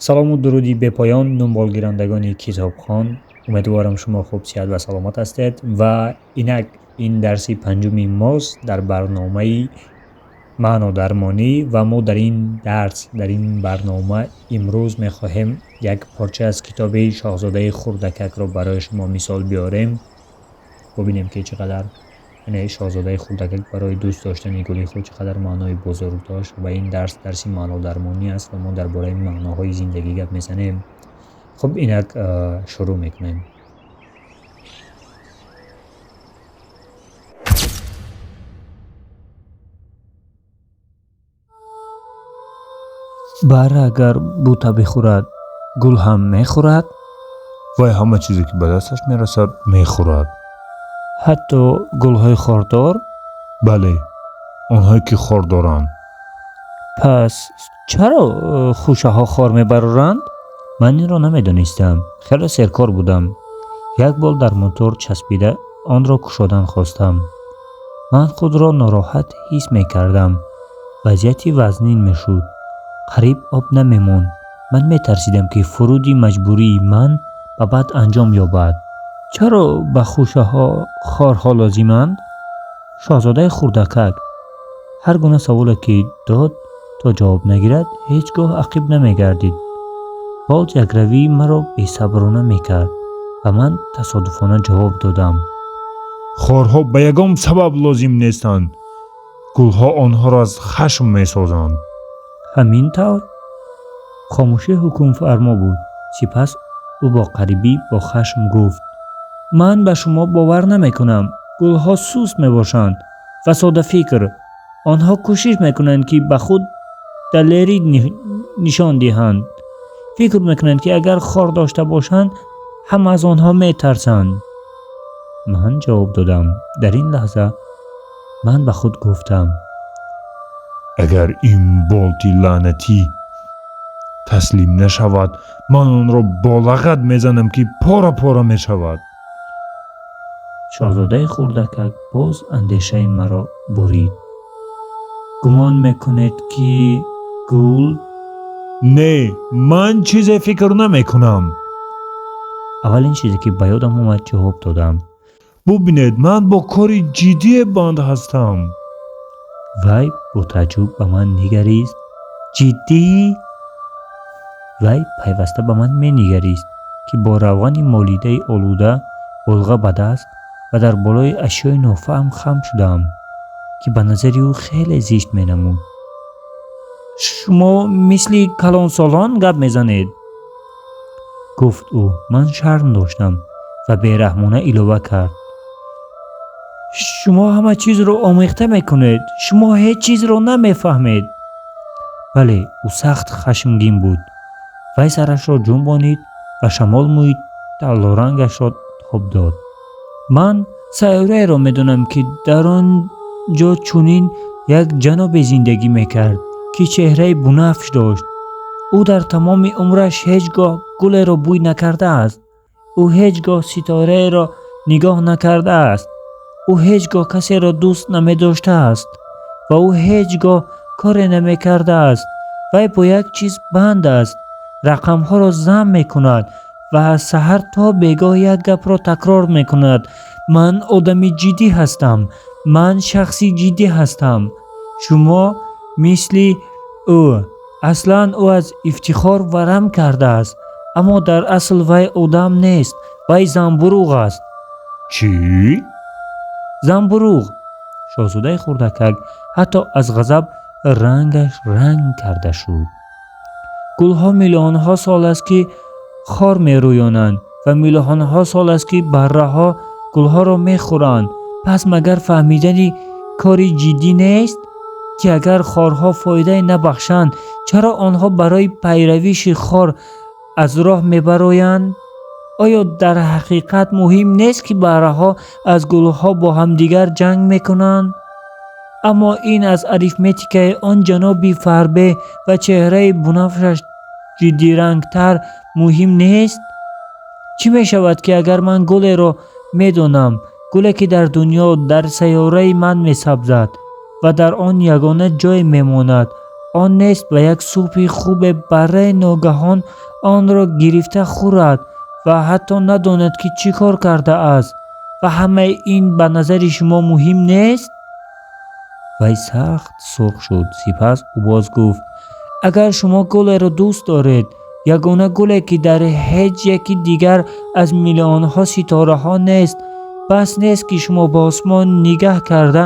Салому дуруди бепоён дунболгирандагони китобхон. Умедворам шумо хуб, сиҳат ва саломат ҳастед ва инак ин дарси панҷуми мост дар барномаи маънодармонӣ ва мо дар ин дарс, дар ин барнома имрӯз мехоҳем як порча аз китоби Шоҳзодаи Хурдакакро барои шумо мисол биёрем. Бубинем, ки чӣ қадар, яъне Шоҳзодаи Хурдакак барои дӯст доштани гули худ чӣ қадар маънои бузург дошт ва ин дарс дарси маънодармонӣ аст ва мо дар бораи маъноҳои зиндагӣ гап мезанем. Хуб, инак шурӯъ мекунем. Бара агар бута бихӯрад, гул ҳам мехӯрад? Вай ҳама чизе, ки ба дасташ мерасад, мехӯрад. Ҳатто гулҳои хордор? Бале, онҳое ки хор доранд. Пас чаро хӯшаҳо хор мебароранд? Ман инро намедонистам. Хеле серкор будам. Як бол дар мотор часпида онро кушодан хостам. Ман худро нороҳат ҳис мекардам. Вазъияти вазнин мешуд. Қариб об намемонд. Ман метарсидам, ки фуруди маҷбурии ман ба бад анҷом ёбад. Чаро ба хӯшаҳо хорҳо лозиманд? Шоҳзодаи Хурдакак ҳар гуна саволе ки дод, то ҷавоб нагирад, ҳеҷ гоҳ ақиб намегардид. Болт якравии маро бесаброна мекард ва ман тасодуфона ҷавоб додам. Хорҳо ба ягон сабаб лозим нестанд. Гулҳо онҳоро аз хашм месозанд. Ҳамин тавр? Хомӯшӣ ҳукмфармо буд. Сипас ӯ бо қарибӣ бо хашм гуфт: ман ба шумо бовар намекунам. Гулҳо суст мебошанд ва содафикр. Онҳо кӯшиш мекунанд, ки ба худ далерӣ нишон диҳанд. Фикр мекунанд, ки агар хор дошта бошанд, ҳама аз онҳо метарсанд. Ман ҷавоб додам. Дар ин лаҳза ман ба худ гуфтам: агар ин болти лаънатӣ таслим нашавад, ман онро бо лагад мезанам, ки пора пора мешавад. Шоҳзодаи Хурдакак боз андешаи маро бурид. Гумон мекунед, ки гул? Не, ман чизе фикр намекунам. Аввалин чизе ки ба ёдам омад, ҷавоб додам. Бубинед, ман бо кори ҷиддие банд ҳастам. Вай бо таъҷуб ба ман нигарист. Ҷиддӣ? Вай пайваста ба ман менигарист, ки бо равғани молидаи олуда болға ба даст ва дар болои ашёи нофаҳм хам шудаам, ки ба назари ӯ хеле зишт менамуд. Шумо мисли калонсолон гап мезанед, гуфт ӯ. Ман шарм доштам ва бераҳмона илова кард: шумо ҳама чизро омехта мекунед. Шумо ҳеҷ чизро намефаҳмед. Бале, ӯ сахт хашмгин буд. Вай сарашро ҷунбонид ва шамол мӯи таллорангашро тоб дод. Ман сайёраеро медонам, ки дар он ҷо чунин як ҷанобе зиндагӣ мекард, ки чеҳраи бунафш дошт. Ӯ дар тамоми умраш ҳеҷ гоҳ гулеро бӯй накардааст. Ӯ ҳеҷ гоҳ ситораеро нигоҳ накардааст. Ӯ ҳеҷ гоҳ касеро дӯст намедоштааст ва ӯ ҳеҷ гоҳ коре намекардааст. Вай бо як чиз банд аст. Рақамҳоро зам мекунад ва аз саҳар то бегоҳ як гапро такрор мекунад: ман одами ҷиддӣ ҳастам. Ман шахси ҷиддӣ ҳастам. Шумо мисли ӯ. Аслан ӯ аз ифтихор варам кардааст, аммо дар асл вай одам нест. Вай занбуруғ аст. Чӣ? Занбуруғ. Шоҳзодаи Хурдакак ҳатто аз ғазаб рангаш ранг карда шуд. Гулҳо миллионҳо сол аст, ки хор мерӯёнанд ва миллионҳо сол аст, ки барраҳо гулҳоро мехӯранд. Пас магар фаҳмидани кори ҷиддӣ нест, ки агар хорҳо фоидае набахшанд, чаро онҳо барои пайравиши хор аз роҳ мебароянд? Оё дар ҳақиқат муҳим нест, ки барраҳо аз гулҳо бо ҳамдигар ҷанг мекунанд? Аммо ин аз арифметикаи он ҷаноби фарбе ва чеҳраи бунафшаш ҷиддирангтар муҳим нест? Чӣ мешавад, ки агар ман гулеро медонам, гуле ки дар дунё, дар сайёраи ман месабзад ва дар он ягона ҷой мемонад, Он нест ва як субҳи хубе барраи ногаҳон онро гирифта хӯрад ва ҳатто надонад, ки чӣ кор кардааст. Ва ҳамаи ин ба назари шумо муҳим нест? Вай сахт сурх шуд. Сипас ӯ боз гуфт: агар шумо гулеро дӯст доред, ягона гуле, ки дар ҳеҷ яки дигар аз миллионҳо ситораҳо нест, бас нест, ки шумо ба осмон нигаҳ карда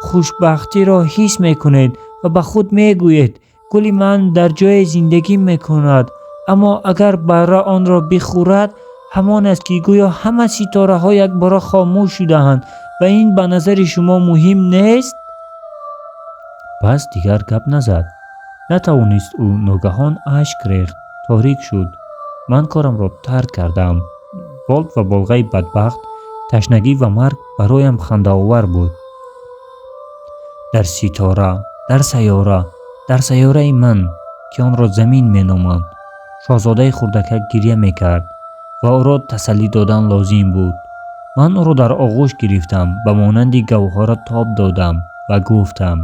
хушбахтиро ҳис мекунед ва ба худ мегӯед: гули ман дар ҷое зиндагӣ мекунад. Аммо агар барра онро бихӯрад, ҳамон аст, ки гӯё ҳама ситораҳо якбора хомӯш шудаанд. Ва ин ба назари шумо муҳим нест? Пас дигар гап назад. Натавонист, ӯ ногаҳон ашк рехт. Торик шуд. Ман корамро тарк кардам. Болт ва болғаи бадбахт, ташнагӣ ва марг бароям хандаовар буд. Дар ситора, дар сайёра, дар сайёраи ман, ки онро Замин меноманд, шоҳзодаи хурдакак гиря мекард ва ӯро тасаллӣ додан лозим буд. Ман ӯро дар оғӯш гирифтам, ба монанди гавҳора тоб додам ва гуфтам: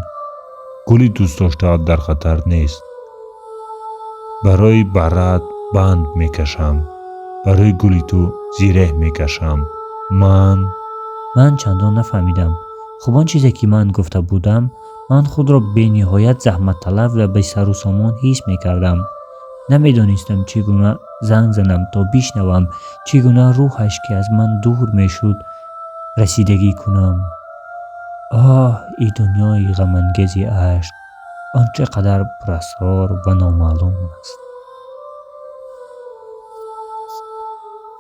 Гули дӯстдоштаат дар хатар нест. Барои барраат банд мекашам, барои гули ту зиреҳ мекашам. Ман Ман чандон нафаҳмидам. Хуб, он чизе, ки ман гуфта будам, ман худро бениҳоят заҳматталаб ва бесару сомон ҳис мекардам. Намедонистам, чӣ гуна занг занам, то бишнавам, чӣ гуна рӯҳаш, ки аз ман дур мешуд, расидагӣ кунам. Оҳ, ин дунёи ғамангези ашк, он чӣ қадар пурасрор ва номаълум аст.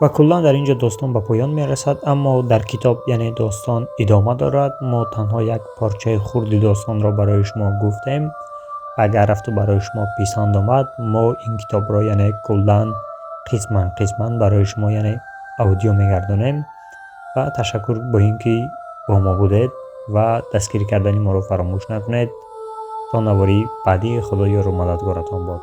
Ва куллан дар ин ҷо достон ба поён мерасад, аммо дар китоб, яъне достон идома дорад. Мо танҳо як порчаи хурди достонро барои шумо гуфтем. Агар рафту барои шумо писанд омад, мо ин китобро, яъне куллан қисман қисман барои шумо, яъне аудио мегардонем. Ва ташаккур бо ин ки бо мо будед ва дастгирӣ кардани моро фаромӯш накунед. То навори баъдӣ, Худо ёру мададгоратон бод.